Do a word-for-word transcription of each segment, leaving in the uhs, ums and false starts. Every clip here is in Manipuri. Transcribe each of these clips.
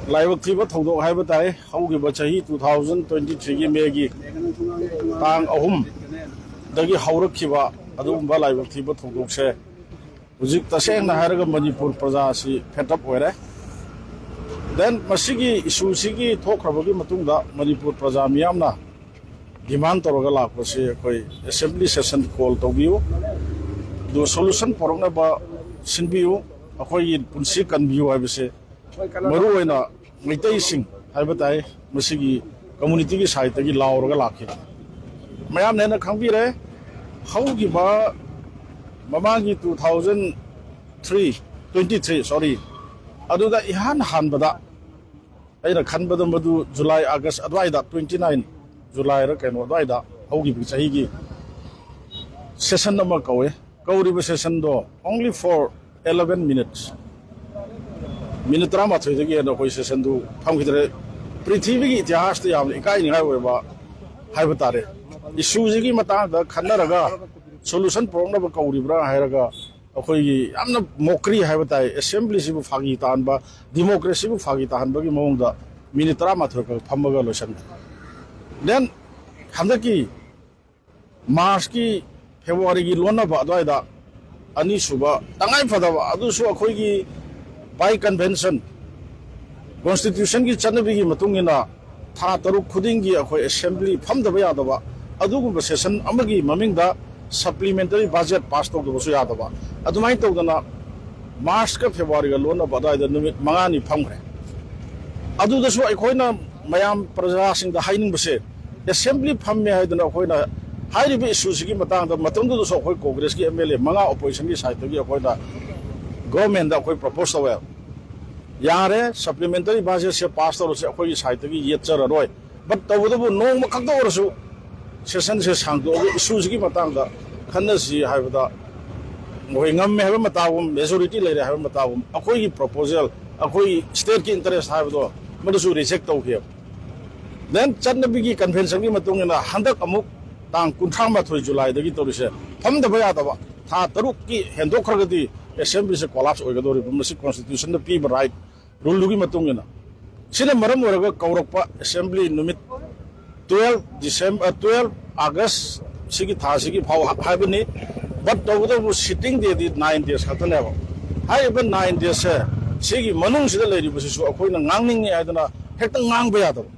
ꯂꯥꯏꯕꯛ ꯊꯤꯕ ꯊꯧꯗꯣꯛ ꯍꯥꯏꯕ ꯇꯥꯏ꯫ ꯍꯧꯈꯤꯕ ꯆꯍꯤ two thousand twenty three ꯒꯤ May ꯒꯤ ꯇꯥꯡ ꯑꯍꯨꯝꯗꯒꯤ ꯍꯧꯔꯛꯈꯤꯕ ꯑꯗꯨꯒꯨꯝꯕ ꯂꯥꯏꯕꯛ ꯊꯤꯕ ꯊꯧꯗꯣꯛꯁꯦ ꯍꯧꯖꯤꯛ ꯇꯁꯦꯡꯅ ꯍꯥꯏꯔꯒ ꯃꯅꯤꯄꯨꯔ ꯄ꯭ꯔꯖꯥ ꯑꯁꯤ fed up ꯑꯣꯏꯔꯦ꯫ Then ꯃꯁꯤꯒꯤ issue ꯁꯤꯒꯤ ꯊꯣꯛꯈ꯭ꯔꯕꯒꯤ ꯃꯇꯨꯡꯗ ꯃꯅꯤꯄꯨꯔ ꯄ꯭ꯔꯖꯥ ꯃꯤꯌꯥꯝꯅ demand ꯇꯧꯔꯒ ꯂꯥꯛꯄꯁꯤ ꯑꯩꯈꯣꯏ assembly session call ꯇꯧꯕꯤꯌꯨ, ꯑꯗꯨꯒ solution ꯄꯨꯔꯛꯅꯕ ꯁꯤꯟꯕꯤꯌꯨ, ꯑꯩꯈꯣꯏꯒꯤ ꯄꯨꯟꯁꯤ ꯀꯟꯕꯤꯌꯨ ꯍꯥꯏꯕꯁꯦ ꯃꯔꯨ ꯑꯣꯏꯅ ꯃꯩꯇꯩꯁꯤꯡ ꯍꯥꯏꯕ ꯇꯥꯏ, ꯃꯁꯤꯒꯤ community ꯒꯤ side ꯇꯒꯤ ꯂꯥꯎꯔꯒ ꯂꯥꯛꯈꯤꯕꯅꯤ꯫ ꯃꯌꯥꯝꯅ ꯍꯦꯟꯅ ꯈꯪꯕꯤꯔꯦ, ꯍꯧꯈꯤꯕ ꯃꯃꯥꯡꯒꯤ two thousand three, twenty three, sorry, ꯑꯗꯨꯗ ꯏꯍꯥꯟ ꯍꯥꯟꯕꯗ ꯑꯩꯅ ꯈꯟꯕꯗ ꯃꯗꯨ July, August ꯑꯗꯨꯋꯥꯏꯗ, twenty nine July ꯔ ꯀꯩꯅꯣ ꯑꯗꯨꯋꯥꯏꯗ ꯍꯧꯈꯤꯕ ꯆꯍꯤꯒꯤ session ꯑꯃ ꯀꯧꯋꯦ꯫ ꯀꯧꯔꯤꯕ session ꯗꯣ only for eleven minutes, minute ꯇꯔꯥꯃꯥꯊꯣꯏꯗꯒꯤ ꯍꯦꯟꯅ ꯑꯩꯈꯣꯏ session ꯗꯨ ꯐꯝꯈꯤꯗ꯭ꯔꯦ꯫ ꯄ꯭ꯔꯤꯊꯤꯕꯤꯒꯤ ꯏꯇꯤꯍꯥꯁꯇ ꯌꯥꯝꯅ ꯏꯀꯥꯏꯅꯤꯡꯉꯥꯏ ꯑꯣꯏꯕ ꯍꯥꯏꯕ ꯇꯥꯔꯦ꯫ Issue ꯁꯤꯒꯤ ꯃꯇꯥꯡꯗ ꯈꯟꯅꯔꯒ solution ꯄꯨꯔꯛꯅꯕ ꯀꯧꯔꯤꯕ꯭ꯔꯥ ꯍꯥꯏꯔꯒ ꯑꯩꯈꯣꯏꯒꯤ ꯌꯥꯝꯅ mockery ꯍꯥꯏꯕ ꯇꯥꯏ, assembly ꯁꯤꯕꯨ ꯐꯥꯒꯤ ꯇꯥꯍꯟꯕ, democracy ꯕꯨ ꯐꯥꯒꯤ ꯇꯥꯍꯟꯕꯒꯤ ꯃꯑꯣꯡꯗ minute ꯇꯔꯥꯃꯥꯊꯣꯏ ꯈꯛ ꯐꯝꯃꯒ ꯂꯣꯏꯁꯟꯈ꯭ꯔꯦ꯫ Then ꯍꯟꯗꯛꯀꯤ March ꯀꯤ, February ꯒꯤ ꯂꯣꯟꯅꯕ ꯑꯗꯨꯋꯥꯏꯗ ꯑꯅꯤꯁꯨꯕ ꯇꯉꯥꯏ ꯐꯗꯕ, ꯑꯗꯨꯁꯨ ꯑꯩꯈꯣꯏꯒꯤ by convention, constitution ꯒꯤ ꯆꯠꯅꯕꯤꯒꯤ ꯃꯇꯨꯡ ꯏꯟꯅ ꯊꯥ ꯇꯔꯨꯛ ꯈꯨꯗꯤꯡꯒꯤ ꯑꯩꯈꯣꯏ assembly ꯐꯝꯗꯕ ꯌꯥꯗꯕ, ꯑꯗꯨꯒꯨꯝꯕ session ꯑꯃꯒꯤ ꯃꯃꯤꯡꯗ supplementary budget pass ꯇꯧꯗꯕꯁꯨ ꯌꯥꯗꯕ, ꯑꯗꯨꯃꯥꯏꯅ ꯇꯧꯗꯅ March ꯀ February ꯒ ꯂꯣꯟꯅꯕ ꯑꯗꯨꯋꯥꯏꯗ ꯅꯨꯃꯤꯠ ꯃꯉꯥꯅꯤ ꯐꯝꯈ꯭ꯔꯦ꯫ ꯑꯗꯨꯗꯁꯨ ꯑꯩꯈꯣꯏꯅ ꯃꯌꯥꯝ ꯄ꯭ꯔꯖꯥꯁꯤꯡꯗ ꯍꯥꯏꯅꯤꯡꯕꯁꯦ, assembly ꯐꯝꯃꯦ ꯍꯥꯏꯗꯅ ꯑꯩꯈꯣꯏꯅ ꯍꯥꯏꯔꯤꯕ issue ꯁꯤꯒꯤ ꯃꯇꯥꯡꯗ ꯃꯇꯝꯗꯨꯗꯁꯨ ꯑꯩꯈꯣꯏ Congress ꯀꯤ M L A ꯃꯉꯥ opposition ꯒꯤ side ꯇꯒꯤ ꯑꯩꯈꯣꯏꯅ government ꯗ ꯑꯩꯈꯣꯏ propose ꯇꯧꯋꯦ꯫ ꯌꯥꯔꯦ, supplementary budget ꯁꯦ pass ꯇꯧꯔꯁꯦ, ꯑꯩꯈꯣꯏꯒꯤ side ꯇꯒꯤ ꯌꯦꯠꯆꯔꯔꯣꯏ, but ꯇꯧꯕꯇꯕꯨ ꯅꯣꯡꯃ ꯈꯛꯇ ꯑꯣꯏꯔꯁꯨ session ꯁꯦ ꯁꯥꯡꯗꯣꯛꯑꯒ issue ꯁꯤꯒꯤ ꯃꯇꯥꯡꯗ ꯈꯟꯅꯁꯤ ꯍꯥꯏꯕꯗ, ꯃꯈꯣꯏ ꯉꯝꯃꯦ ꯍꯥꯏꯕ ꯃꯇꯥꯒꯨꯝ, majority ꯂꯩꯔꯦ ꯍꯥꯏꯕ ꯃꯇꯥꯒꯨꯝ, ꯑꯩꯈꯣꯏꯒꯤ proposal, ꯑꯩꯈꯣꯏ state ꯀꯤ interest ꯍꯥꯏꯕꯗꯣ ꯃꯗꯨꯁꯨ reject ꯇꯧꯈꯤꯑꯕ꯫ Then ꯆꯠꯅꯕꯤꯒꯤ convention ꯒꯤ ꯃꯇꯨꯡ ꯏꯟꯅ ꯍꯟꯗꯛ ꯑꯃꯨꯛ ꯇꯥꯡ ꯀꯨꯟꯊ꯭ꯔꯥ ꯃꯥꯊꯣꯏ July ꯗꯒꯤ ꯇꯧꯔꯤꯁꯦ, ꯐꯝꯗꯕ ꯌꯥꯗꯕ, ꯊꯥ ꯇꯔꯨꯛꯀꯤ ꯍꯦꯟꯗꯣꯛꯈ꯭ꯔꯒꯗꯤ assembly ꯁꯦ collapse ꯑꯣꯏꯒꯗꯧꯔꯤꯕ, ꯃꯁꯤ constitution ꯗ ꯄꯤꯕ right, rule ꯗꯨꯒꯤ ꯃꯇꯨꯡ ꯏꯟꯅ꯫ ꯁꯤꯅ ꯃꯔꯝ ꯑꯣꯏꯔꯒ ꯀꯧꯔꯛꯄ assembly ꯅꯨꯃꯤꯠ twelve December, twelve August ꯁꯤꯒꯤ ꯊꯥꯁꯤꯒꯤ ꯐꯥꯎ ꯍꯥꯏꯕꯅꯤ꯫ But ꯇꯧꯕꯇꯕꯨ sitting dayꯗꯤ nine days ꯈꯛꯇꯅꯦꯕ꯫ ꯍꯥꯏꯔꯤꯕ nine daysꯁꯦ, ꯁꯤꯒꯤ ꯃꯅꯨꯡꯁꯤꯗ ꯂꯩꯔꯤꯕꯁꯤꯁꯨ ꯑꯩꯈꯣꯏꯅ ꯉꯥꯡꯅꯤꯡꯉꯤ ꯍꯥꯏꯗꯅ ꯍꯦꯛꯇ ꯉꯥꯡꯕ ꯌꯥꯗꯕ꯫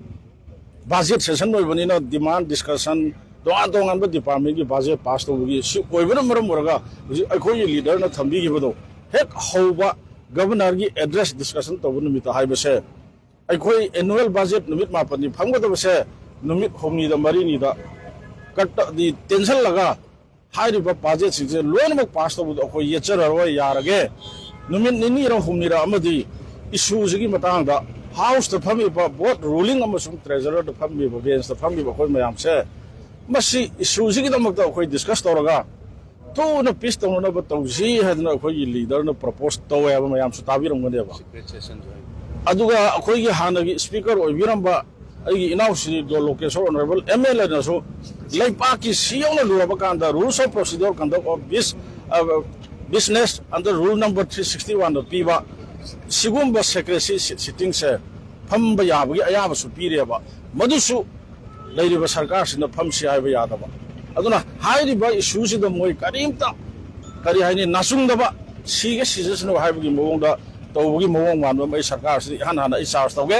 Budget session ꯑꯣꯏꯕꯅꯤꯅ demand discussion, ꯇꯣꯉꯥꯟ ꯇꯣꯉꯥꯟꯕ departmentꯀꯤ budget pass ꯇꯧꯕꯒꯤ ꯁꯤ ꯑꯣꯏꯕꯅ ꯃꯔꯝ ꯑꯣꯏꯔꯒ ꯍꯧꯖꯤꯛ ꯑꯩꯈꯣꯏꯒꯤ leaderꯅ ꯊꯝꯕꯤꯈꯤꯕꯗꯣ, ꯍꯦꯛ ꯍꯧꯕ governorꯒꯤ address discussion ꯇꯧꯕ ꯅꯨꯃꯤꯠꯇ ꯍꯥꯏꯕꯁꯦ, ꯑꯩꯈꯣꯏ annual budget ꯅꯨꯃꯤꯠ ꯃꯥꯄꯟꯅꯤ ꯐꯪꯒꯗꯕꯁꯦ, ꯅꯨꯃꯤꯠ ꯍꯨꯝꯅꯤꯗ ꯃꯔꯤꯅꯤꯗ ꯀꯠꯇꯗꯤ ꯇꯦꯟꯁꯤꯜꯂꯒ ꯍꯥꯏꯔꯤꯕ budgetꯁꯤꯡꯁꯦ ꯂꯣꯏꯅꯃꯛ pass ꯇꯧꯕꯗꯣ ꯑꯩꯈꯣꯏ ꯌꯦꯠꯆꯔꯔꯣꯏ, ꯌꯥꯔꯒꯦ꯫ ꯅꯨꯃꯤꯠ ꯅꯤꯅꯤꯔ ꯍꯨꯝꯅꯤꯔ ꯑꯃꯗꯤ issueꯁꯤꯒꯤ ꯃꯇꯥꯡꯗ Houseꯇ ꯐꯝꯃꯤꯕ, both ruling ꯑꯃꯁꯨꯡ treasurerꯗ ꯐꯝꯃꯤꯕ, benchꯇ ꯐꯝꯃꯤꯕ ꯑꯩꯈꯣꯏ ꯃꯌꯥꯝꯁꯦ ꯃꯁꯤ issueꯁꯤꯒꯤꯗꯃꯛꯇ ꯑꯩꯈꯣꯏ discuss ꯇꯧꯔꯒ ꯊꯨꯅ peace ꯇꯧꯅꯅꯕ ꯇꯧꯁꯤ ꯍꯥꯏꯗꯅ ꯑꯩꯈꯣꯏꯒꯤ leaderꯅ propose ꯇꯧꯋꯦ ꯍꯥꯏꯕ ꯃꯌꯥꯝꯁꯨ ꯇꯥꯕꯤꯔꯝꯒꯅꯦꯕ꯫ Secret session ꯑꯗꯨꯒ ꯑꯩꯈꯣꯏꯒꯤ ꯍꯥꯟꯅꯒꯤ speaker ꯑꯣꯏꯕꯤꯔꯝꯕ ꯑꯩꯒꯤ ꯏꯅꯥꯎꯁꯤꯡ ꯗꯣ ꯂꯣꯀꯦꯁꯣꯔ honourable MLAꯅꯁꯨ ꯂꯩꯄꯥꯛꯀꯤ ꯁꯤ ꯌꯧꯅ ꯂꯨꯔꯕ ꯀꯥꯟꯗ rules of procedure conduct of bus-, ꯑ, business under rule number three sixty oneꯗ ꯄꯤꯕ ꯁꯤꯒꯨꯝꯕ secrecy si-, sittingꯁꯦ ꯐꯝꯕ ꯌꯥꯕꯒꯤ ꯑꯌꯥꯕꯁꯨ ꯄꯤꯔꯦꯕ꯫ ꯃꯗꯨꯁꯨ ꯂꯩꯔꯤꯕ ꯁꯔꯀꯥꯔꯁꯤꯅ ꯐꯝꯁꯤ ꯍꯥꯏꯕ ꯌꯥꯗꯕ꯫ ꯑꯗꯨꯅ ꯍꯥꯏꯔꯤꯕ issueꯁꯤꯗ ꯃꯣꯏ ꯀꯔꯤꯝꯇ, ꯀꯔꯤ ꯍꯥꯏꯅꯤ, ꯅꯥꯆꯨꯡꯗꯕ, ꯁꯤꯒꯦ ꯁꯤꯖꯁꯅꯨ ꯍꯥꯏꯕꯒꯤ ꯃꯑꯣꯡꯗ ꯇꯧꯕꯒꯤ ꯃꯑꯣꯡ ꯃꯥꯟꯕ ꯑꯃ ꯑꯩ ꯁꯔꯀꯥꯔꯁꯤꯗ ꯏꯍꯥꯟ ꯍꯥꯟꯅ ꯑꯩ charge ꯇꯧꯒꯦ꯫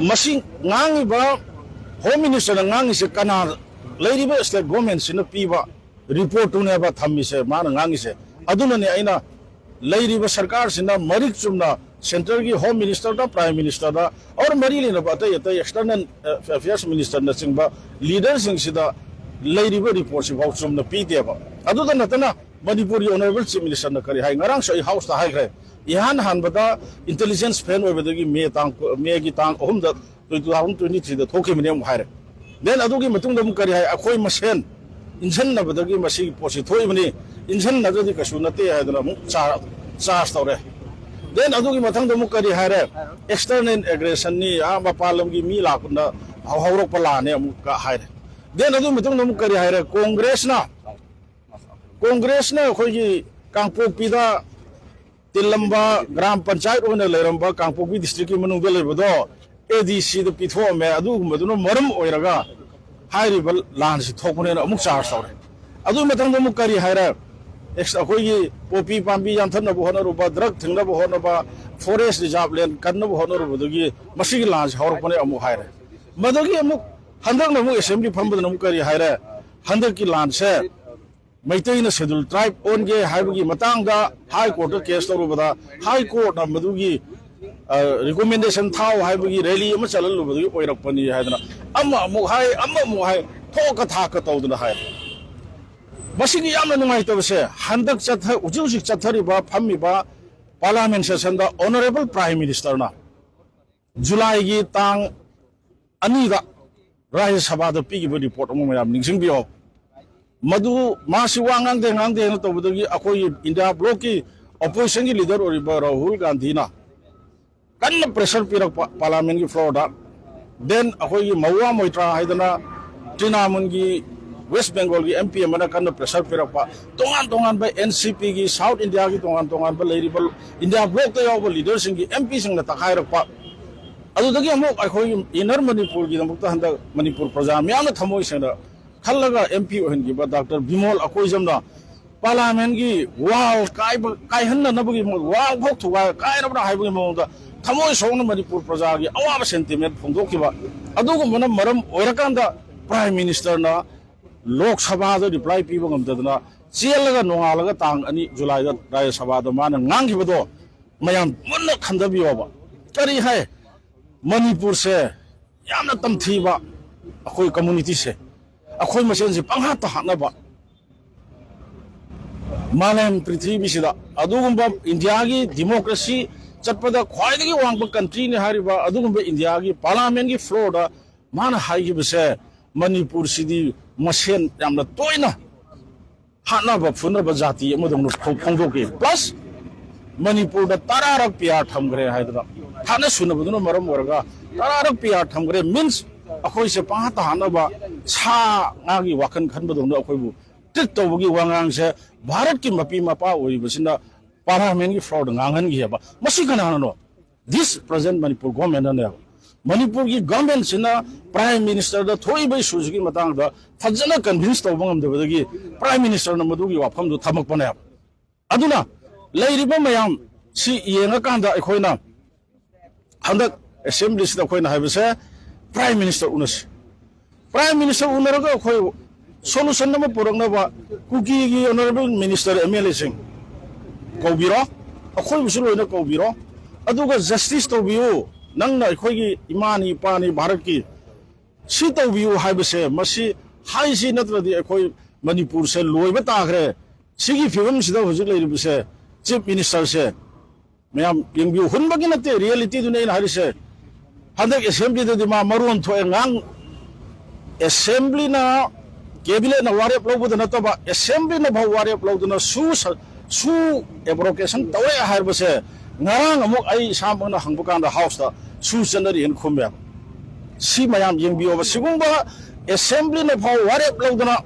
ꯃꯁꯤ ꯉꯥꯡꯉꯤꯕ Home Ministerꯅ ꯉꯥꯡꯉꯤꯁꯦ ꯀꯅꯥ? ꯂꯩꯔꯤꯕ state governmentꯁꯤꯅ ꯄꯤꯕ reportꯇꯨꯅꯦꯕ ꯊꯝꯃꯤꯁꯦ, ꯃꯥꯅ ꯉꯥꯡꯉꯤꯁꯦ꯫ ꯑꯗꯨꯅꯅꯦ ꯑꯩꯅ ꯂꯩꯔꯤꯕ ꯁꯔꯀꯥꯔꯁꯤꯅ ꯃꯔꯤꯛ ꯆꯨꯝꯅ centreꯒꯤ Home Ministerꯗ, Prime Ministerꯗ, or ꯃꯔꯤ ꯂꯩꯅꯕ ꯑꯇꯩ ꯑꯇꯩ external, ꯑ, affairs ministerꯅꯆꯤꯡꯕ leaderꯁꯤꯡꯁꯤꯗ ꯂꯩꯔꯤꯕ reportꯁꯤ ꯐꯥꯎ ꯆꯨꯝꯅ ꯄꯤꯗꯦꯕ꯫ ꯑꯗꯨꯗ ꯅꯠꯇꯅ ꯃꯅꯤꯄꯨꯔꯒꯤ honourable Chief Ministerꯅ ꯀꯔꯤ ꯍꯥꯏ? ꯉꯔꯥꯡꯁꯨ ꯑꯩ Houseꯇ ꯍꯥꯏꯈ꯭ꯔꯦ, ꯏꯍꯥꯟ ꯍꯥꯟꯕꯗ intelligence fail ꯑꯣꯏꯕꯗꯒꯤ May ꯇꯥꯡ, Mayꯒꯤ ꯇꯥꯡ ꯑꯍꯨꯝꯗ two thousand twenty threeꯗ ꯊꯣꯛꯈꯤꯕꯅꯤ ꯑꯃꯨꯛ ꯍꯥꯏꯔꯦ꯫ Then ꯑꯗꯨꯒꯤ ꯃꯇꯨꯡꯗ ꯑꯃꯨꯛ ꯀꯔꯤ ꯍꯥꯏ? ꯑꯩꯈꯣꯏ ꯃꯁꯦꯟ ꯏꯟꯁꯤꯟꯅꯕꯗꯒꯤ ꯃꯁꯤꯒꯤ ꯄꯣꯠꯁꯤ ꯊꯣꯛꯏꯕꯅꯤ, ꯏꯟꯁꯤꯟꯅꯗ꯭ꯔꯗꯤ ꯀꯩꯁꯨ ꯅꯠꯇꯦ ꯍꯥꯏꯗꯅ ꯑꯃꯨꯛ charge, charge ꯇꯧꯔꯦ꯫ Then ꯑꯗꯨꯒꯤ ꯃꯊꯪꯗ ꯑꯃꯨꯛ ꯀꯔꯤ ꯍꯥꯏꯔꯦ? External aggressionꯅꯤ, ꯑꯥ, ꯃꯄꯥꯟ ꯂꯝꯒꯤ ꯃꯤ ꯂꯥꯛꯄꯅ ꯍꯧ-, ꯍꯧꯔꯛꯄ ꯂꯥꯟꯅꯦ ꯑꯃꯨꯛꯀ ꯍꯥꯏꯔꯦ꯫ Then ꯑꯗꯨꯒꯤ ꯃꯇꯨꯡꯗ ꯑꯃꯨꯛ ꯀꯔꯤ ꯍꯥꯏꯔꯦ? Congressꯅ, Congressꯅ ꯑꯩꯈꯣꯏꯒꯤ ꯀꯥꯡꯄꯣꯛꯄꯤꯗ ꯇꯤꯜꯂꯝꯕ, ꯒ꯭ꯔꯥꯝ ꯄꯟꯆꯥꯌꯠ ꯑꯣꯏꯅ ꯂꯩꯔꯝꯕ ꯀꯥꯡꯄꯣꯛꯄꯤ districtꯀꯤ ꯃꯅꯨꯡꯗ ꯂꯩꯕꯗꯣ, ꯑꯦ ꯗꯤ ꯁꯤꯗ ꯄꯤꯊꯣꯛꯑꯝꯃꯦ꯫ ꯑꯗꯨꯒꯨꯝꯕꯗꯨꯅ ꯃꯔꯝ ꯑꯣꯏꯔꯒ ꯍꯥꯏꯔꯤꯕ ꯂꯥꯟꯁꯤ ꯊꯣꯛꯄꯅꯦꯅ ꯑꯃꯨꯛ ꯆꯥꯔꯖ ꯇꯧꯔꯦ꯫ ꯑꯗꯨꯒꯤ ꯃꯊꯪꯗ ꯑꯃꯨꯛ ꯀꯔꯤ ꯍꯥꯏꯔꯦ? ꯑꯦꯛꯁ-, ꯑꯩꯈꯣꯏꯒꯤ ꯄꯣꯄꯤ ꯄꯥꯝꯕꯤ ꯌꯥꯟꯊꯠꯅꯕ ꯍꯣꯠꯅꯔꯨꯕ, ꯗ꯭ꯔꯒ ꯊꯤꯡꯅꯕ ꯍꯣꯠꯅꯕ, ꯐꯣꯔꯦꯁ ꯔꯤꯖꯥꯔꯚ ꯂꯦꯟ ꯀꯟꯅꯕ ꯍꯣꯠꯅꯔꯨꯕꯗꯒꯤ ꯃꯁꯤꯒꯤ ꯂꯥꯟꯁꯤ ꯍꯧꯔꯛꯄꯅꯦ ꯑꯃꯨꯛ ꯍꯥꯏꯔꯦ꯫ ꯃꯗꯨꯒꯤ ꯑꯃꯨꯛ ꯍꯟꯗꯛꯅ ꯑꯃꯨꯛ ꯑꯦꯁꯦꯝꯕ꯭ꯂꯤ ꯐꯝꯕꯗꯅ ꯑꯃꯨꯛ ꯀꯔꯤ ꯍꯥꯏꯔꯦ? ꯍꯟꯗꯛꯀꯤ ꯂꯥꯟꯁꯦ ꯃꯩꯇꯩꯅ ꯁꯦꯗꯨꯜ ꯇ꯭ꯔꯥꯏꯕ ꯑꯣꯟꯒꯦ ꯍꯥꯏꯕꯒꯤ ꯃꯇꯥꯡꯗ ꯍꯥꯏ ꯀꯣꯔꯠꯇ ꯀꯦꯁ ꯇꯧꯔꯨꯕꯗ, ꯍꯥꯏ ꯀꯣꯔꯠꯅ ꯃꯗꯨꯒꯤ, ꯑ, ꯔꯤꯀꯣꯃꯦꯟꯗꯦꯁꯟ ꯊꯥꯎ ꯍꯥꯏꯕꯒꯤ ꯔꯦꯂꯤ ꯑꯃ ꯆꯠꯍꯜꯂꯨꯕꯗꯒꯤ ꯑꯣꯏꯔꯛꯄꯅꯤ ꯍꯥꯏꯗꯅ ꯑꯃ ꯑꯃꯨꯛ ꯍꯥꯏ, ꯑꯃ ꯑꯃꯨꯛ ꯍꯥꯏ, ꯊꯣꯛꯀ ꯊꯥꯛꯀ ꯇꯧꯗꯅ ꯍꯥꯏ꯫ ꯃꯁꯤꯒꯤ ꯌꯥꯝꯅ ꯅꯨꯡꯉꯥꯏꯇꯕꯁꯦ, ꯍꯟꯗꯛ ꯆꯠꯊ-, ꯍꯧꯖꯤꯛ ꯍꯧꯖꯤꯛ ꯆꯠꯊꯔꯤꯕ, ꯐꯝꯃꯤꯕ ꯄꯥꯔꯂꯥꯃꯦꯟ ꯁꯦꯁꯟꯗ ꯑꯣꯅꯔꯦꯕꯜ ꯄ꯭ꯔꯥꯏꯝ ꯃꯤꯅꯤꯁꯇꯔꯅ ꯖꯨꯂꯥꯏꯒꯤ ꯇꯥꯡ ꯑꯅꯤꯗ ꯔꯥꯖ꯭ꯌ ꯁꯚꯥꯗ ꯄꯤꯈꯤꯕ ꯔꯤꯄꯣꯔꯠ ꯑꯃ ꯃꯌꯥꯝ ꯅꯤꯡꯁꯤꯡꯕꯤꯌꯣ꯫ ꯃꯗꯨ ꯃꯥꯁꯤ ꯋꯥ ꯉꯥꯡꯗꯦ, ꯉꯥꯡꯗꯦꯅ ꯇꯧꯕꯗꯒꯤ ꯑꯩꯈꯣꯏꯒꯤ ꯏꯟꯗꯤꯌꯥ ꯕ꯭ꯂꯣꯛꯀꯤ ꯑꯣꯄꯣꯖꯤꯁꯟꯒꯤ ꯂꯤꯗꯔ ꯑꯣꯏꯔꯤꯕ ꯔꯥꯍꯨꯜ ꯒꯥꯟꯙꯤꯅ ꯀꯟꯅ ꯄ꯭ꯔꯦꯁꯔ ꯄꯤꯔꯛꯄ ꯄꯥꯔꯂꯥꯃꯦꯟꯒꯤ ꯐ꯭ꯂꯣꯔꯗ꯫ ꯗꯦꯟ ꯑꯩꯈꯣꯏꯒꯤ ꯃꯍꯨꯋꯥ ꯃꯣꯏꯇ꯭ꯔꯥ ꯍꯥꯏꯗꯅ ꯇ꯭ꯔꯤꯅꯥꯃꯨꯟꯒꯤ ꯋꯦꯁ ꯕꯦꯡꯒꯣꯜꯒꯤ ꯑꯦꯝ ꯄꯤ ꯑꯃꯅ ꯀꯟꯅ ꯄ꯭ꯔꯦꯁꯔ ꯄꯤꯔꯛꯄ꯫ ꯇꯣꯉꯥꯟ ꯇꯣꯉꯥꯟꯕ ꯑꯦꯟ ꯁꯤ ꯄꯤꯒꯤ, ꯁꯥꯎꯠ ꯏꯟꯗꯤꯌꯥꯒꯤ ꯇꯣꯉꯥꯟ ꯇꯣꯉꯥꯟꯕ ꯂꯩꯔꯤꯕ ꯏꯟꯗꯤꯌꯥ ꯕ꯭ꯂꯣꯛꯇ ꯌꯥꯎꯕ ꯂꯤꯗꯔꯁꯤꯡꯒꯤ, ꯑꯦꯝ ꯄꯤꯁꯤꯡꯅ ꯇꯛꯈꯥꯏꯔꯛꯄ꯫ ꯑꯗꯨꯗꯒꯤ ꯑꯃꯨꯛ ꯑꯩꯈꯣꯏꯒꯤ ꯏꯟꯅꯔ ꯃꯅꯤꯄꯨꯔꯒꯤꯗꯃꯛꯇ ꯍꯟꯗꯛ ꯃꯅꯤꯄꯨꯔ ꯄ꯭ꯔꯖꯥ ꯃꯤꯌꯥꯝꯅ ꯊꯃꯣꯏ ꯁꯦꯡꯅ ꯈꯜꯂꯒ ꯑꯦꯝ ꯄꯤ ꯑꯣꯏꯍꯟꯈꯤꯕ ꯗꯥꯛꯇꯔ ꯕꯤꯃꯣꯜ ꯑꯀꯣꯏꯖꯝꯅ ꯄꯥꯔꯂꯥꯃꯦꯟꯒꯤ ꯋꯥꯜ ꯀꯥꯏꯕ, ꯀꯥꯏꯍꯟꯅꯅꯕꯒꯤ ꯃꯑꯣꯡ, ꯋꯥꯜ ꯐꯥꯎ ꯊꯨꯒꯥꯏ, ꯀꯥꯏꯔꯕ꯭ꯔꯥ ꯍꯥꯏꯕꯒꯤ ꯃꯑꯣꯡꯗ ꯊꯃꯣꯏ ꯁꯣꯛꯅ ꯃꯅꯤꯄꯨꯔ ꯄ꯭ꯔꯖꯥꯒꯤ ꯑꯋꯥꯕ ꯁꯦꯟꯇꯤꯃꯦꯟ ꯐꯣꯡꯗꯣꯛꯈꯤꯕ꯫ ꯑꯗꯨꯒꯨꯝꯕꯅ ꯃꯔꯝ ꯑꯣꯏꯔꯀꯥꯟꯗ ꯄ꯭ꯔꯥꯏꯝ ꯃꯤꯅꯤꯁꯇꯔꯅ ꯂꯣꯛ ꯁꯚꯥꯗ ꯔꯤꯄ꯭ꯂꯥꯏ ꯄꯤꯕ ꯉꯝꯗꯗꯅ ꯆꯦꯜꯂꯒ ꯅꯣꯡꯉꯥꯜꯂꯒ ꯇꯥꯡ ꯑꯅꯤ ꯖꯨꯂꯥꯏꯗ ꯔꯥꯖ꯭ꯌ ꯁꯚꯥꯗ ꯃꯥꯅ ꯉꯥꯡꯈꯤꯕꯗꯣ ꯃꯌꯥꯝ ꯃꯨꯟꯅ ꯈꯟꯊꯕꯤꯌꯣꯕ꯫ ꯀꯔꯤ ꯍꯥꯏ? ꯃꯅꯤꯄꯨꯔꯁꯦ ꯌꯥꯝꯅ ꯇꯝꯊꯤꯕ ꯑꯩꯈꯣꯏ ꯀꯝꯃꯨꯅꯤꯇꯤꯁꯦ, ꯑꯩꯈꯣꯏ ꯃꯁꯦꯟꯁꯦ ꯄꯪꯍꯥꯠꯇ ꯍꯥꯠꯅꯕ, ꯃꯥꯂꯦꯝ ꯄ꯭ꯔꯤꯊꯤꯕꯤꯁꯤꯗ ꯑꯗꯨꯒꯨꯝꯕ ꯏꯟꯗꯤꯌꯥꯒꯤ ꯗꯤꯃꯣꯀ꯭ꯔꯦꯁꯤ ꯆꯠꯄꯗ ꯈ꯭ꯋꯥꯏꯗꯒꯤ ꯋꯥꯡꯕ ꯀꯟꯇ꯭ꯔꯤꯅꯤ ꯍꯥꯏꯔꯤꯕ ꯑꯗꯨꯒꯨꯝꯕ ꯏꯟꯗꯤꯌꯥꯒꯤ ꯄꯥꯔꯂꯥꯃꯦꯟꯒꯤ ꯐ꯭ꯂꯣꯔꯗ ꯃꯥꯅ ꯍꯥꯏꯈꯤꯕꯁꯦ, ꯃꯅꯤꯄꯨꯔꯁꯤꯗꯤ ꯃꯁꯦꯟ ꯌꯥꯝꯅ ꯇꯣꯏꯅ ꯍꯥꯠꯅꯕ ꯐꯨꯅꯕ ꯖꯥꯇꯤ ꯑꯃꯗꯧꯅ ꯐꯣꯡ-, ꯐꯣꯡꯗꯣꯛꯈꯤ꯫ ꯄ꯭ꯂꯁ ꯃꯅꯤꯄꯨꯔꯗ ꯇꯔꯥꯔꯛ ꯄꯤ ꯑꯥꯔ ꯊꯝꯈ꯭ꯔꯦ ꯍꯥꯏꯗꯅ, ꯍꯥꯠꯅ ꯁꯨꯅꯕꯗꯨꯅ ꯃꯔꯝ ꯑꯣꯏꯔꯒ ꯇꯔꯥꯔꯛ ꯄꯤ ꯑꯥꯔ ꯊꯝꯈ꯭ꯔꯦ꯫ ꯃꯤꯟꯁ ꯑꯩꯈꯣꯏꯁꯦ ꯄꯪꯍꯥꯠꯇ ꯍꯥꯠꯅꯕ, ꯁꯥ ꯉꯥꯒꯤ ꯋꯥꯈꯜ ꯈꯟꯕꯗꯧꯅ ꯑꯩꯈꯣꯏꯕꯨ ꯇ꯭ꯔꯤꯠ ꯇꯧꯕꯒꯤ ꯋꯥꯉꯥꯡꯁꯦ ꯚꯥꯔꯠꯀꯤ ꯃꯄꯤ ꯃꯄꯥ ꯑꯣꯏꯔꯤꯕꯁꯤꯅ ꯄꯥꯔꯂꯥꯃꯦꯟꯒꯤ ꯐ꯭ꯂꯣꯔꯗ ꯉꯥꯡꯍꯟꯈꯤꯑꯕ꯫ ꯃꯁꯤ ꯀꯅꯥꯅꯅꯣ? ꯗꯤꯁ ꯄ꯭ꯔꯖꯦꯟ ꯃꯅꯤꯄꯨꯔ ꯒꯣꯔꯃꯦꯟꯅꯅꯦꯕ꯫ ꯃꯅꯤꯄꯨꯔꯒꯤ ꯒꯚꯔꯟꯃꯦꯟꯠꯁꯤꯅ ꯄ꯭ꯔꯥꯏꯝ ꯃꯤꯅꯤꯁꯇꯔꯗ ꯊꯣꯛꯏꯕ ꯏꯁꯨꯁꯤꯒꯤ ꯃꯇꯥꯡꯗ ꯐꯖꯅ ꯀꯟꯚꯤꯟꯁ ꯇꯧꯕ ꯉꯝꯗꯕꯗꯒꯤ ꯄ꯭ꯔꯥꯏꯝ ꯃꯤꯅꯤꯁꯇꯔꯅ ꯃꯗꯨꯒꯤ ꯋꯥꯐꯝꯗꯨ ꯊꯝꯃꯛꯄꯅꯦꯕ꯫ ꯑꯗꯨꯅ ꯂꯩꯔꯤꯕ ꯃꯌꯥꯝ ꯁꯤ ꯌꯦꯡꯉꯀꯥꯟꯗ ꯑꯩꯈꯣꯏꯅ ꯍꯟꯗꯛ ꯑꯦꯁꯦꯝꯕ꯭ꯂꯤꯁꯤꯗ ꯑꯩꯈꯣꯏꯅ ꯍꯥꯏꯕꯁꯦ, ꯄ꯭ꯔꯥꯏꯝ ꯃꯤꯅꯤꯁꯇꯔ ꯎꯅꯁꯤ꯫ ꯄ꯭ꯔꯥꯏꯝ ꯃꯤꯅꯤꯁꯇꯔ ꯎꯅꯔꯒ ꯑꯩꯈꯣꯏ ꯁꯣꯂꯨꯁꯟ ꯑꯃ ꯄꯨꯔꯛꯅꯕ ꯀꯨꯀꯤꯒꯤ ꯑꯣꯅꯔꯦꯕꯜ ꯃꯤꯅꯤꯁꯇꯔ, ꯑꯦꯝ ꯑꯦꯜ ꯑꯦꯁꯤꯡ ꯀꯧꯕꯤꯔꯣ, ꯑꯩꯈꯣꯏꯕꯨꯁꯨ ꯂꯣꯏꯅ ꯀꯧꯕꯤꯔꯣ, ꯑꯗꯨꯒ ꯖꯁꯇꯤꯁ ꯇꯧꯕꯤꯌꯨ꯫ ꯅꯪꯅ ꯑꯩꯈꯣꯏꯒꯤ ꯏꯃꯥꯅꯤ, ꯏꯄꯥꯅꯤ, ꯚꯥꯔꯠꯀꯤ, ꯁꯤ ꯇꯧꯕꯤꯌꯨ ꯍꯥꯏꯕꯁꯦ, ꯃꯁꯤ ꯍꯥꯏꯁꯤ ꯅꯠꯇ꯭ꯔꯗꯤ ꯑꯩꯈꯣꯏ ꯃꯅꯤꯄꯨꯔꯁꯦ ꯂꯣꯏꯕ ꯇꯥꯈ꯭ꯔꯦ꯫ ꯁꯤꯒꯤ ꯐꯤꯕꯝꯁꯤꯗ ꯍꯧꯖꯤꯛ ꯂꯩꯔꯤꯕꯁꯦ ꯆꯤꯐ ꯃꯤꯅꯤꯁꯇꯔꯁꯦ, ꯃꯌꯥꯝ ꯌꯦꯡꯕꯤꯌꯨ, ꯍꯨꯟꯕꯒꯤ ꯅꯠꯇꯦ, ꯔꯤꯌꯦꯂꯤꯇꯤꯗꯨꯅꯦ ꯑꯩꯅ ꯍꯥꯏꯔꯤꯁꯦ꯫ ꯍꯟꯗꯛ ꯑꯦꯁꯦꯝꯕ꯭ꯂꯤꯗꯗꯤ ꯃꯥ ꯃꯔꯣꯟ ꯊꯣꯛꯑꯦ, ꯉꯥꯡ-, ꯑꯦꯁꯦꯝꯕ꯭ꯂꯤꯅ, ꯀꯦꯕꯤꯅꯦꯠꯅ ꯋꯥꯔꯦꯞ ꯂꯧꯕꯗ ꯅꯠꯇꯕ, ꯑꯦꯁꯦꯝꯕ꯭ꯂꯤꯅ ꯐꯥꯎ ꯋꯥꯔꯦꯞ ꯂꯧꯗꯅ ꯁꯨ ꯁ-, ꯁꯨ ꯑꯦꯕ꯭ꯔꯣꯀꯦꯁꯟ ꯇꯧꯔꯦ ꯍꯥꯏꯕꯁꯦ ꯉꯔꯥꯡ ꯑꯃꯨꯛ ꯑꯩ ꯏꯁꯥꯃꯛꯅ ꯍꯪꯕ ꯀꯥꯟꯗ ꯍꯥꯎꯁꯇ ꯁꯨ ꯆꯠꯅꯔꯤꯑꯅ ꯈꯨꯝꯃꯦꯕ꯫ ꯁꯤ ꯃꯌꯥꯝ ꯌꯦꯡꯕꯤꯌꯣꯕ꯫ ꯁꯤꯒꯨꯝꯕ ꯑꯦꯁꯦꯝꯕ꯭ꯂꯤꯅ ꯐꯥꯎ ꯋꯥꯔꯦꯞ ꯂꯧꯗꯅ,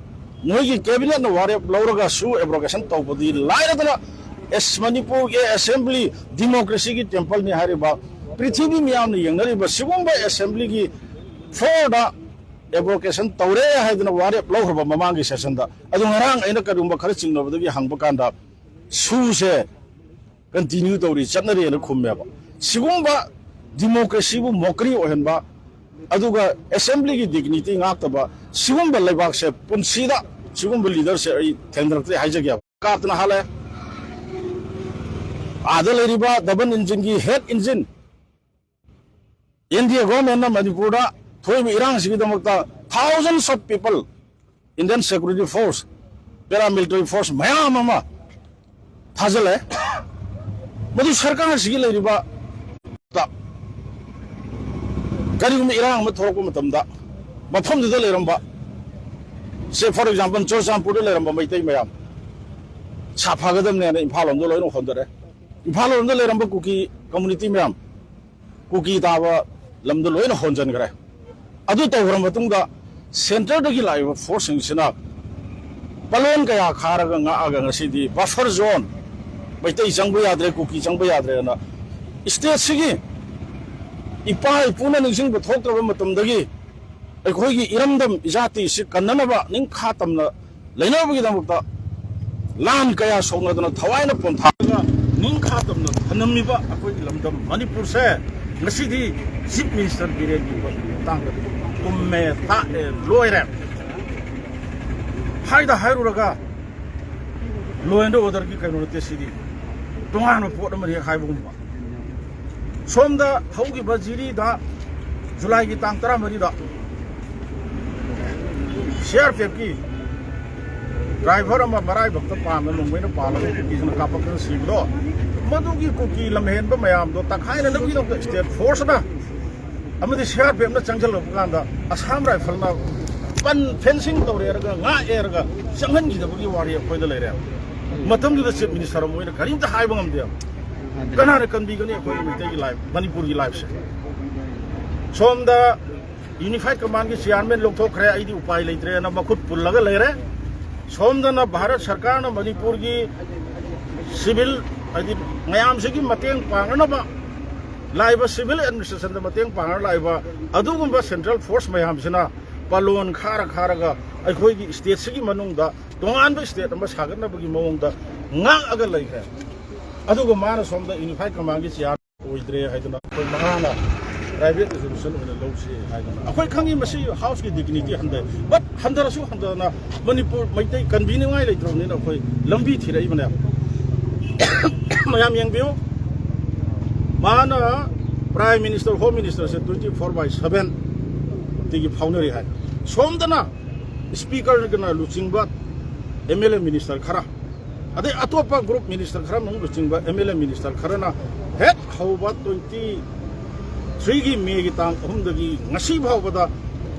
ꯃꯣꯏꯒꯤ ꯀꯦꯕꯤꯅꯦꯠꯅ ꯋꯥꯔꯦꯞ ꯂꯧꯔꯒ ꯁꯨ ꯑꯦꯕ꯭ꯔꯣꯀꯦꯁꯟ ꯇꯧꯕꯗꯤ ꯂꯥꯏꯔꯗꯅ, ꯑꯦꯁ-, ꯃꯅꯤꯄꯨꯔꯒꯤ ꯑꯦꯁꯦꯝꯕ꯭ꯂꯤ ꯗꯤꯃꯣꯀ꯭ꯔꯦꯁꯤꯒꯤ ꯇꯦꯝꯄꯜꯅꯤ ꯍꯥꯏꯔꯤꯕ, ꯄ꯭ꯔꯤꯊꯤꯕꯤ ꯃꯤꯌꯥꯝꯅ ꯌꯦꯡꯅꯔꯤꯕ ꯁꯤꯒꯨꯝꯕ ꯑꯦꯁꯦꯝꯕ꯭ꯂꯤꯒꯤ ꯐ꯭ꯂꯣꯔꯗ ꯑꯦꯕ꯭ꯔꯣꯀꯦꯁꯟ ꯇꯧꯔꯦ ꯍꯥꯏꯗꯅ ꯋꯥꯔꯦꯞ ꯂꯧꯈ꯭ꯔꯕ ꯃꯃꯥꯡꯒꯤ ꯁꯦꯁꯟꯗ꯫ ꯑꯗꯨ ꯉꯔꯥꯡ ꯑꯩꯅ ꯀꯔꯤꯒꯨꯝꯕ ꯈꯔ ꯆꯤꯡꯅꯕꯗꯒꯤ ꯍꯪꯕ ꯀꯥꯟꯗ, ꯁꯨꯁꯦ ꯀꯟꯇꯤꯅ꯭ꯌꯨ ꯇꯧꯔꯤ, ꯆꯠꯅꯔꯤꯅ ꯈꯨꯝꯃꯦꯕ꯫ ꯁꯤꯒꯨꯝꯕ ꯗꯤꯃꯣꯀ꯭ꯔꯦꯁꯤꯕꯨ ꯃꯣꯀꯔꯤ ꯑꯣꯏꯍꯟꯕ, ꯑꯗꯨꯒ ꯑꯦꯁꯦꯝꯕ꯭ꯂꯤꯒꯤ ꯗꯤꯒꯅꯤꯇꯤ ꯉꯥꯛꯇꯕ ꯁꯤꯒꯨꯝꯕ ꯂꯩꯕꯥꯛꯁꯦ ꯄꯨꯟꯁꯤꯗ ꯁꯤꯒꯨꯝꯕ ꯂꯤꯗꯔꯁꯦ ꯑꯩ ꯊꯦꯡꯅꯔꯛꯇ꯭ꯔꯤ ꯍꯥꯏꯖꯒꯦꯕ꯫ ꯀꯥꯞꯇꯅ ꯍꯥꯜꯂꯦ꯫ ꯑꯥꯗ ꯂꯩꯔꯤꯕ ꯗꯕꯜ ꯏꯟꯖꯤꯟꯒꯤ head engine, N D A ꯒꯣꯔꯃꯦꯟꯅ ꯃꯅꯤꯄꯨꯔꯗ ꯊꯣꯛꯏꯕ ꯏꯔꯥꯡꯁꯤꯒꯤꯗꯃꯛꯇ thousands of people, Indian security force, paramilitary force ꯃꯌꯥꯝ ꯑꯃ ꯊꯥꯖꯤꯜꯂꯦ꯫ ꯃꯗꯨ ꯁꯔꯀꯥꯔꯁꯤꯒꯤ ꯂꯩꯔꯤꯕ ꯀꯔꯤꯒꯨꯝꯕ ꯏꯔꯥꯡ ꯑꯃ ꯊꯣꯛꯂꯛꯄ ꯃꯇꯝꯗ ꯃꯐꯝꯗꯨꯗ ꯂꯩꯔꯝꯕ, say for example, ꯆꯨꯔꯆꯥꯟꯄꯨꯔꯗ ꯂꯩꯔꯝꯕ ꯃꯩꯇꯩ ꯃꯌꯥꯝ ꯁꯥꯐꯒꯗꯕꯅꯦꯅ ꯏꯝꯐꯥꯜ ꯂꯣꯝꯗ ꯂꯣꯏꯅ ꯍꯣꯟꯗꯔꯦ꯫ ꯏꯝꯐꯥꯜ ꯂꯣꯝꯗ ꯂꯩꯔꯝꯕ ꯀꯨꯀꯤ ꯀꯝꯃꯨꯅꯤꯇꯤ ꯃꯌꯥꯝ ꯀꯨꯀꯤ ꯇꯥꯕ ꯂꯝꯗ ꯂꯣꯏꯅ ꯍꯣꯟꯖꯟꯈ꯭ꯔꯦ꯫ ꯑꯗꯨ ꯇꯧꯈ꯭ꯔ ꯃꯇꯨꯡꯗ ꯁꯦꯟꯇꯔꯗꯒꯤ ꯂꯥꯛꯏꯕ ꯐꯣꯔꯁꯁꯤꯡꯁꯤꯅ ꯄꯂꯣꯟ ꯀꯌꯥ ꯈꯥꯔꯒ ꯉꯥꯛꯑꯒ ꯉꯁꯤꯗꯤ ꯕꯐꯔ ꯖꯣꯟ, ꯃꯩꯇꯩ ꯆꯪꯕ ꯌꯥꯗ꯭ꯔꯦ, ꯀꯨꯀꯤ ꯆꯪꯕ ꯌꯥꯗ꯭ꯔꯦꯅ ꯁ꯭ꯇꯦꯠꯁꯤꯒꯤ ꯏꯄꯥ ꯏꯄꯨꯅ ꯅꯤꯡꯁꯤꯡꯕ ꯊꯣꯛꯇ꯭ꯔꯕ ꯃꯇꯝꯗꯒꯤ ꯑꯩꯈꯣꯏꯒꯤ ꯏꯔꯝꯗꯝ ꯏꯖꯥꯇꯤꯁꯤ ꯀꯟꯅꯅꯕ, ꯅꯤꯡꯈꯥ ꯇꯝꯅ ꯂꯩꯅꯕꯒꯤꯗꯃꯛꯇ ꯂꯥꯟ ꯀꯌꯥ ꯁꯣꯛꯅꯗꯅ ꯊꯋꯥꯏꯅ ꯄꯣꯝꯊꯥꯔꯒ ꯅꯤꯡꯈꯥ ꯇꯝꯅ ꯊꯅꯝꯃꯤꯕ ꯑꯩꯈꯣꯏꯒꯤ ꯂꯝꯗꯝ ꯃꯅꯤꯄꯨꯔꯁꯦ ꯉꯁꯤꯗꯤ Chief Minister ꯕꯤꯔꯦꯟꯒꯤ ꯃꯇꯥꯡꯗ ꯄꯨꯝꯃꯦ, ꯇꯥꯛꯑꯦ, ꯂꯣꯏꯔꯦ꯫ ꯍꯥꯏꯗ ꯍꯥꯏꯔꯨꯔꯒ law and orderꯒꯤ ꯀꯩꯅꯣ ꯅꯠꯇꯦ ꯁꯤꯗꯤ, ꯇꯣꯉꯥꯟꯕ ꯄꯣꯠ ꯑꯃꯅꯤ ꯍꯥꯏꯕꯒꯨꯝꯕ꯫ ꯁꯣꯝꯗ ꯍꯧꯈꯤꯕ ꯖꯤꯔꯤꯗ ꯖꯨꯂꯥꯏꯒꯤ ꯇꯥꯡ ꯇꯔꯥꯃꯔꯤꯗ CRPFꯀꯤ driver ꯑꯃ ꯃꯔꯥꯏꯕꯛꯇ ꯄꯥꯟꯕ ꯅꯣꯡꯃꯩꯅ ꯄꯥꯜꯂꯒ ꯀꯨꯀꯤꯁꯤꯡꯅ ꯀꯥꯞꯄꯛꯇꯅ ꯁꯤꯕꯗꯣ, ꯃꯗꯨꯒꯤ ꯀꯨꯀꯤ ꯂꯝꯍꯦꯟꯕ ꯃꯌꯥꯝꯗꯣ ꯇꯪꯈꯥꯏꯅꯅꯕꯒꯤꯗꯃꯛꯇ state forceꯅ ꯑꯃꯗꯤ CRPFꯅ ꯆꯪꯁꯤꯜꯂꯛꯄ ꯀꯥꯟꯗ Assam Rifleꯅ ꯄꯟ fencing ꯇꯧꯔꯦꯔꯒ ꯉꯥꯛꯑꯦꯔꯒ ꯆꯪꯍꯟꯈꯤꯗꯕꯒꯤ ꯋꯥꯔꯤ ꯑꯩꯈꯣꯏꯗ ꯂꯩꯔꯦ꯫ ꯃꯇꯝꯗꯨꯗ Chief Minister ꯑꯃ ꯑꯣꯏꯅ ꯀꯔꯤꯝꯇ ꯍꯥꯏꯕ ꯉꯝꯗꯦ꯫ ꯀꯅꯥꯅ ꯀꯟꯕꯤꯒꯅꯤ ꯑꯩꯈꯣꯏꯒꯤ ꯃꯩꯇꯩꯒꯤ life, ꯃꯅꯤꯄꯨꯔꯒꯤ lifeꯁꯦ? ꯁꯣꯝꯗ Unified Commandꯒꯤ chairman ꯂꯧꯊꯣꯛꯈ꯭ꯔꯦ, ꯑꯩꯗꯤ ꯎꯄꯥꯏ ꯂꯩꯇ꯭ꯔꯦꯅ ꯃꯈꯨꯠ ꯄꯨꯜꯂꯒ ꯂꯩꯔꯦ꯫ ꯁꯣꯝꯗꯅ ꯚꯥꯔꯠ ꯁꯔꯀꯥꯔꯅ ꯃꯅꯤꯄꯨꯔꯒꯤ civil, ꯍꯥꯏꯗꯤ ꯃꯌꯥꯝꯁꯤꯒꯤ ꯃꯇꯦꯡ ꯄꯥꯡꯅꯅꯕ ꯂꯥꯛꯏꯕ civil administrationꯗ ꯃꯇꯦꯡ ꯄꯥꯡꯅ ꯂꯥꯛꯏꯕ ꯑꯗꯨꯒꯨꯝꯕ central force ꯃꯌꯥꯝꯁꯤꯅ ꯄꯥꯂꯣꯟ ꯈꯥꯔ ꯈꯥꯔꯒ ꯑꯩꯈꯣꯏꯒꯤ stateꯁꯤꯒꯤ ꯃꯅꯨꯡꯗ ꯇꯣꯉꯥꯟꯕ state ꯑꯃ ꯁꯥꯒꯠꯅꯕꯒꯤ ꯃꯑꯣꯡꯗ ꯉꯥꯛꯑꯒ ꯂꯩꯈ꯭ꯔꯦ꯫ ꯑꯗꯨꯒ ꯃꯥꯅ ꯁꯣꯝꯗ Unified Commandꯒꯤ chair ꯑꯣꯏꯗ꯭ꯔꯦ ꯍꯥꯏꯗꯅ ꯑꯩꯈꯣꯏ ꯃꯉꯥꯅ private resolution ꯑꯣꯏꯅ ꯂꯧꯁꯤ ꯍꯥꯏꯗꯅ꯫ ꯑꯩꯈꯣꯏ ꯈꯪꯉꯤ ꯃꯁꯤ Houseꯀꯤ dignity ꯍꯟꯊꯩ, but ꯍꯟꯊꯔꯁꯨ ꯍꯟꯊꯅ ꯃꯅꯤꯄꯨꯔ ꯃꯩꯇꯩ ꯀꯟꯕꯤꯅꯤꯡꯉꯥꯏ ꯂꯩꯇ꯭ꯔꯕꯅꯤꯅ ꯑꯩꯈꯣꯏ ꯂꯝꯕꯤ ꯊꯤꯔꯛꯏꯕꯅꯦ꯫ ꯃꯌꯥꯝ ꯌꯦꯡꯕꯤꯌꯨ, ꯃꯥꯅ Prime Minister, Home Ministerꯁꯦ twenty four by seven ꯇꯤꯒꯤ ꯐꯥꯎꯅꯔꯤ ꯍꯥꯏ꯫ ꯁꯣꯝꯗꯅ Speakerꯒꯅ ꯂꯨꯆꯤꯡꯕ MLA minister ꯈꯔ, ꯑꯗꯩ ꯑꯇꯣꯞꯄ group minister ꯈꯔ ꯃꯅꯨꯡ ꯂꯨꯆꯤꯡꯕ MLA minister ꯈꯔꯅ ꯍꯦꯛ ꯍꯧꯕ twenty threeꯒꯤ Mayꯒꯤ ꯇꯥꯡ ꯑꯍꯨꯝꯗꯒꯤ ꯉꯁꯤ ꯐꯥꯎꯕꯗ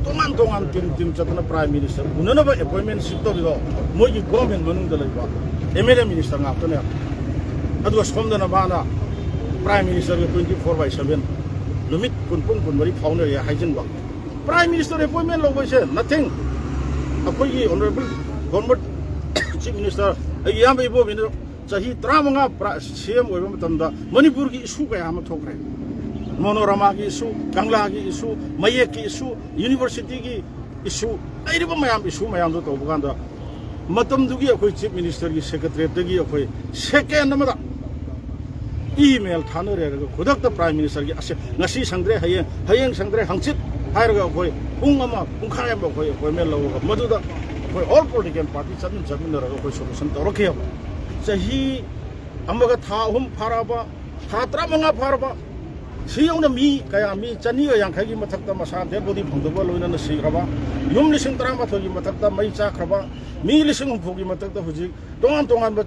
ꯇꯣꯉꯥꯟ ꯇꯣꯉꯥꯟ team team ꯆꯠꯇꯅ Prime Minister ꯎꯅꯅꯕ appointment seek ꯇꯧꯔꯤꯗꯣ ꯃꯣꯏꯒꯤ government ꯃꯅꯨꯡꯗ ꯂꯩꯕ MLA minister ꯉꯥꯛꯇꯅꯦ꯫ ꯑꯗꯨꯒ ꯁꯣꯝꯗꯅ ꯃꯥꯅ Prime Ministerꯒ twenty four by seven ꯅꯨꯃꯤꯠ ꯀꯨꯟ, ꯄꯨꯡ ꯀꯨꯟꯃꯔꯤ ꯐꯥꯎꯅꯔꯦ ꯍꯥꯏꯖꯤꯟꯕ꯫ Prime Minister appointment ꯂꯧꯕꯁꯦ nothing꯫ ꯑꯩꯈꯣꯏꯒꯤ Honourable former Chief Minister, ꯑꯩꯒꯤ ꯏꯌꯥꯝꯕ ꯏꯕꯣꯕꯤꯅ ꯆꯍꯤ ꯇꯔꯥꯃꯉꯥ ꯄ꯭ꯔꯥ-, CM ꯑꯣꯏꯕ ꯃꯇꯝꯗ ꯃꯅꯤꯄꯨꯔꯒꯤ issue ꯀꯌꯥ ꯑꯃ ꯊꯣꯛꯈ꯭ꯔꯦ꯫ ꯃꯣꯅꯣꯔꯃꯥꯒꯤ ꯏꯁꯨ, ꯀꯪꯂꯥꯒꯤ ꯏꯁꯨ, ꯃꯌꯦꯛꯀꯤ ꯏꯁꯨ, ꯌꯨꯅꯤꯚꯔꯁꯤꯇꯤꯒꯤ ꯏꯁꯨ, ꯂꯩꯔꯤꯕ ꯃꯌꯥꯝ ꯏꯁꯨ ꯃꯌꯥꯝꯗꯣ ꯇꯧꯕ ꯀꯥꯟꯗ, ꯃꯇꯝꯗꯨꯒꯤ ꯑꯩꯈꯣꯏ ꯆꯤꯐ ꯃꯤꯅꯤꯁꯇꯔꯒꯤ ꯁꯦꯀ꯭ꯔꯦꯇꯔꯤꯌꯦꯠꯇꯒꯤ ꯑꯩꯈꯣꯏ ꯁꯦꯀꯦꯟ ꯑꯃꯗ ꯏꯃꯦꯜ ꯊꯥꯅꯔꯦꯔꯒ ꯈꯨꯗꯛꯇ ꯄ꯭ꯔꯥꯏꯝ ꯃꯤꯅꯤꯁꯇꯔꯒꯤ ꯑꯁꯦ ꯉꯁꯤ ꯁꯪꯗ꯭ꯔꯦ, ꯍꯌꯦꯡ, ꯍꯌꯦꯡ ꯁꯪꯗ꯭ꯔꯦ, ꯍꯪꯆꯤꯠ ꯍꯥꯏꯔꯒ ꯑꯩꯈꯣꯏ ꯄꯨꯡ ꯑꯃ, ꯄꯨꯡꯈꯥꯏ ꯑꯃ ꯑꯩꯈꯣꯏ ꯑꯦꯄꯣꯏꯟꯃꯦꯟ ꯂꯧꯔꯒ ꯃꯗꯨꯗ ꯑꯩꯈꯣꯏ ꯑꯣꯜ ꯄꯣꯂꯤꯇꯤꯀꯦꯜ ꯄꯥꯔꯇꯤ ꯆꯠꯃꯤꯟ ꯆꯠꯃꯤꯟꯅꯔꯒ ꯑꯩꯈꯣꯏ ꯁꯣꯂꯨꯁꯟ ꯇꯧꯔꯛꯈꯤꯑꯕ꯫ ꯆꯍꯤ ꯑꯃꯒ ꯊꯥ ꯑꯍꯨꯝ ꯐꯥꯔꯛꯑꯕ, ꯊꯥ ꯇꯔꯥꯃꯉꯥ ꯐꯥꯔꯕ, ꯁꯤ ꯌꯧꯅ ꯃꯤ ꯀꯌꯥ, ꯃꯤ ꯆꯅꯤꯒ ꯌꯥꯡꯈꯩꯒꯤ ꯃꯊꯛꯇ ꯃꯁꯥ ꯗꯦꯗ ꯕꯣꯗꯤ ꯐꯪꯗꯕ ꯂꯣꯏꯅꯅ ꯁꯤꯈ꯭ꯔꯕ, ꯌꯨꯝ ꯂꯤꯁꯤꯡ ꯇꯔꯥꯃꯥꯊꯣꯏꯒꯤ ꯃꯊꯛꯇ ꯃꯩ ꯆꯥꯛꯈ꯭ꯔꯕ, ꯃꯤ ꯂꯤꯁꯤꯡ ꯍꯨꯝꯐꯨꯒꯤ ꯃꯊꯛꯇ ꯍꯧꯖꯤꯛ ꯇꯣꯉꯥꯟ ꯇꯣꯉꯥꯟꯕ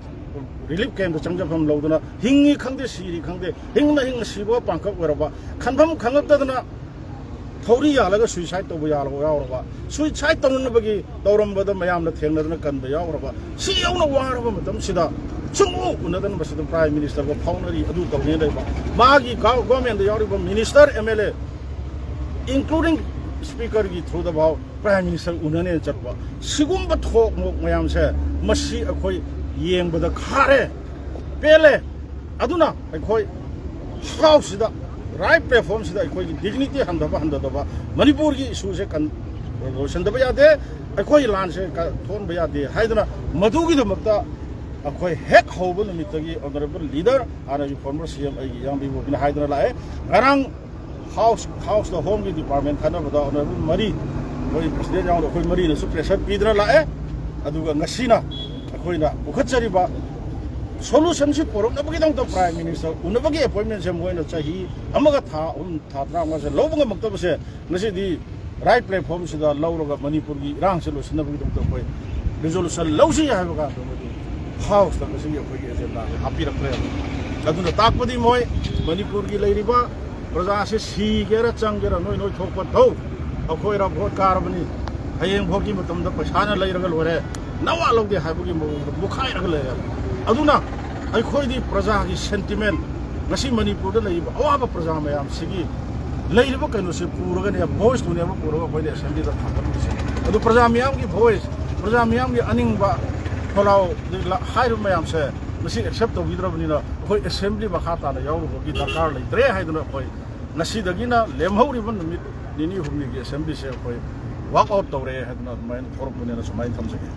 ꯔꯤꯂꯤꯐ ꯀꯦꯝꯗ ꯆꯪꯖꯐꯝ ꯂꯧꯗꯅ ꯍꯤꯡꯉꯤ ꯈꯪꯗꯦ, ꯁꯤꯔꯤ ꯈꯪꯗꯦ, ꯍꯤꯡꯅ ꯍꯤꯡꯅ ꯁꯤꯕ ꯄꯥꯡꯈꯛ ꯑꯣꯏꯔꯕ, ꯈꯟꯐꯝ ꯈꯪꯉꯛꯇꯗꯅ ꯊꯧꯔꯤ ꯌꯥꯜꯂꯒ ꯁꯨꯏꯁꯥꯏꯠ ꯇꯧꯕ ꯌꯥꯎꯔꯕ, ꯁꯨꯏꯁꯥꯏꯠ ꯇꯧꯅꯅꯕꯒꯤ ꯇꯧꯔꯝꯕꯗ ꯃꯌꯥꯝꯅ ꯊꯦꯡꯅꯗꯅ ꯀꯟꯕ ꯌꯥꯎꯔꯕ, ꯁꯤ ꯌꯧꯅ ꯋꯥꯔꯕ ꯃꯇꯝꯁꯤꯗ ꯁꯨꯡꯎ ꯎꯅꯗꯅ ꯃꯁꯤꯗ ꯄ꯭ꯔꯥꯏꯝ ꯃꯤꯅꯤꯁꯇꯔꯒ ꯐꯥꯎꯅꯔꯤ, ꯑꯗꯨ ꯇꯧꯅꯤ ꯂꯩꯕ, ꯃꯥꯒꯤ ꯒ-, ꯒꯣꯔꯃꯦꯟꯗ ꯌꯥꯎꯔꯤꯕ minister, M L A, including ꯁ꯭ꯄꯤꯀꯔꯒꯤ ꯊ꯭ꯔꯨꯗ ꯐꯥꯎ ꯄ꯭ꯔꯥꯏꯝ ꯃꯤꯅꯤꯁꯇꯔ ꯎꯅꯅꯦꯅ ꯆꯠꯄ, ꯁꯤꯒꯨꯝꯕ ꯊꯣꯛ ꯃꯣꯛ ꯃꯌꯥꯝꯁꯦ ꯃꯁꯤ ꯑꯩꯈꯣꯏ ꯌꯦꯡꯕꯗ ꯈꯥꯔꯦ, ꯄꯦꯜꯂꯦ꯫ ꯑꯗꯨꯅ ꯑꯩꯈꯣꯏ ꯍꯥꯎꯁꯁꯤꯗ, ꯔꯥꯏꯠ ꯄ꯭ꯂꯦꯠꯐꯣꯝꯁꯤꯗ ꯑꯩꯈꯣꯏꯒꯤ ꯗꯤꯒꯅꯤꯇꯤ ꯍꯟꯊꯕ ꯍꯟꯊꯗꯕ, ꯃꯅꯤꯄꯨꯔꯒꯤ ꯏꯁꯨꯁꯦ ꯀꯟ-, ꯂꯣꯏꯁꯤꯟꯗꯕ ꯌꯥꯗꯦ, ꯑꯩꯈꯣꯏꯒꯤ ꯂꯥꯟꯁꯦ ꯀ-, ꯊꯣꯛꯍꯟꯕ ꯌꯥꯗꯦ ꯍꯥꯏꯗꯅ ꯃꯗꯨꯒꯤꯗꯃꯛꯇ ꯑꯩꯈꯣꯏ ꯍꯦꯛ ꯍꯧꯕ ꯅꯨꯃꯤꯠꯇꯒꯤ ꯑꯣꯅꯔꯦꯕꯜ ꯂꯤꯗꯔ, ꯍꯥꯟꯅꯒꯤ ꯐꯣꯔꯃꯔ ꯁꯤ ꯑꯦꯝ ꯑꯩꯒꯤ ꯏꯌꯥꯝꯕ ꯏꯕꯣꯕꯤꯅ ꯍꯥꯏꯗꯅ ꯂꯥꯛꯑꯦ꯫ ꯉꯔꯥꯡ ꯍꯥꯎꯁ, ꯍꯥꯎꯁꯇ ꯍꯣꯝꯒꯤ ꯗꯤꯄꯥꯔꯠꯃꯦꯟ ꯈꯟꯅꯕꯗ ꯑꯣꯅꯔꯦꯕꯜ ꯃꯔꯤ, ꯑꯩꯈꯣꯏ ꯄ꯭ꯔꯁꯤꯗꯦꯟ ꯌꯥꯎꯅ ꯑꯩꯈꯣꯏ ꯃꯔꯤꯅꯁꯨ ꯄ꯭ꯔꯦꯁꯔ ꯄꯤꯗꯨꯅ ꯂꯥꯛꯑꯦ꯫ ꯑꯗꯨꯒ ꯉꯁꯤꯅ ꯑꯩꯈꯣꯏꯅ ꯄꯨꯈꯠꯆꯔꯤꯕ ꯁꯣꯂꯨꯁꯟꯁꯤ ꯄꯨꯔꯛꯅꯕꯒꯤꯗꯃꯛꯇ ꯄ꯭ꯔꯥꯏꯝ ꯃꯤꯅꯤꯁꯇꯔ ꯎꯅꯕꯒꯤ ꯑꯦꯄꯣꯏꯟꯃꯦꯟꯁꯦ ꯃꯣꯏꯅ ꯆꯍꯤ ꯑꯃꯒ ꯊꯥ ꯑꯍꯨꯝ, ꯊꯥ ꯇꯔꯥꯃꯉꯥꯁꯦ ꯂꯧꯕ ꯉꯝꯃꯛꯇꯕꯁꯦ ꯉꯁꯤꯗꯤ ꯔꯥꯏꯠ ꯄ꯭ꯂꯦꯠꯐꯣꯝꯁꯤꯗ ꯂꯧꯔꯒ ꯃꯅꯤꯄꯨꯔꯒꯤ ꯏꯔꯥꯡꯁꯦ ꯂꯣꯏꯁꯤꯟꯅꯕꯒꯤꯗꯃꯛꯇ ꯑꯩꯈꯣꯏ ꯔꯤꯖꯣꯂꯨꯁꯟ ꯂꯧꯁꯤ ꯍꯥꯏꯕ ꯀꯥꯟꯗ ꯃꯗꯨ ꯍꯥꯎꯁꯇ ꯉꯁꯤꯒꯤ ꯑꯩꯈꯣꯏꯒꯤ ꯑꯦꯖꯦꯟꯗꯥꯁꯦ ꯍꯥꯞꯄꯤꯔꯛꯇ꯭ꯔꯦ꯫ ꯑꯗꯨꯅ ꯇꯥꯛꯄꯗꯤ ꯃꯣꯏ ꯃꯅꯤꯄꯨꯔꯒꯤ ꯂꯩꯔꯤꯕ ꯄ꯭ꯔꯖꯥꯁꯦ ꯁꯤꯒꯦꯔꯥ ꯆꯪꯒꯦꯔꯥ ꯅꯣꯏ ꯅꯣꯏ ꯊꯣꯛꯄ ꯊꯧ, ꯑꯩꯈꯣꯏꯔ ꯚꯣꯠ ꯀꯥꯔꯕꯅꯤ, ꯍꯌꯦꯡ ꯚꯣꯠꯀꯤ ꯃꯇꯝꯗ ꯄꯩꯁꯥꯅ ꯂꯩꯔꯒ ꯂꯣꯏꯔꯦ, ꯅꯋꯥ ꯂꯧꯗꯦ ꯍꯥꯏꯕꯒꯤ ꯃꯑꯣꯡꯗ ꯃꯨꯛꯈꯥꯏꯔꯒ ꯂꯩꯔꯦ꯫ ꯑꯗꯨꯅ ꯑꯩꯈꯣꯏꯗꯤ ꯄ꯭ꯔꯖꯥꯒꯤ ꯁꯦꯟꯇꯤꯃꯦꯟ, ꯉꯁꯤ ꯃꯅꯤꯄꯨꯔꯗ ꯂꯩꯔꯤꯕ ꯑꯋꯥꯕ ꯄ꯭ꯔꯖꯥ ꯃꯌꯥꯝꯁꯤꯒꯤ ꯂꯩꯔꯤꯕ ꯀꯩꯅꯣꯁꯦ ꯄꯨꯔꯒꯅꯦ, ꯚꯣꯏꯁꯇꯨꯅꯦꯕ ꯄꯨꯔꯒ ꯑꯩꯈꯣꯏꯅ ꯑꯦꯁꯦꯝꯕ꯭ꯂꯤꯗ ꯊꯥꯡꯒꯠꯂꯤꯁꯦ꯫ ꯑꯗꯨ ꯄ꯭ꯔꯖꯥ ꯃꯤꯌꯥꯝꯒꯤ ꯚꯣꯏꯁ, ꯄ꯭ꯔꯖꯥ ꯃꯤꯌꯥꯝꯒꯤ ꯑꯅꯤꯡꯕ ꯈꯣꯜꯂꯥꯎ ꯍꯥꯏꯔꯤꯕ ꯃꯌꯥꯝꯁꯦ ꯉꯁꯤ ꯑꯦꯛꯁꯦꯞ ꯇꯧꯕꯤꯗ꯭ꯔꯕꯅꯤꯅ ꯑꯩꯈꯣꯏ ꯑꯦꯁꯦꯝꯕ꯭ꯂꯤ ꯃꯈꯥ ꯇꯥꯅ ꯌꯥꯎꯔꯨꯕꯒꯤ ꯗꯔꯀꯥꯔ ꯂꯩꯇ꯭ꯔꯦ ꯍꯥꯏꯗꯅ ꯑꯩꯈꯣꯏ ꯉꯁꯤꯗꯒꯤꯅ ꯂꯦꯝꯍꯧꯔꯤꯕ ꯅꯨꯃꯤꯠ ꯅꯤꯅꯤ ꯍꯨꯝꯅꯤꯒꯤ ꯑꯦꯁꯦꯝꯕ꯭ꯂꯤꯁꯦ ꯑꯩꯈꯣꯏ ꯋꯥꯛ ꯑꯥꯎꯠ ꯇꯧꯔꯦ ꯍꯥꯏꯗꯅ ꯑꯗꯨꯃꯥꯏꯅ ꯊꯣꯛꯂꯛꯄꯅꯦꯅ ꯁꯨꯃꯥꯏꯅ ꯊꯝꯖꯒꯦ꯫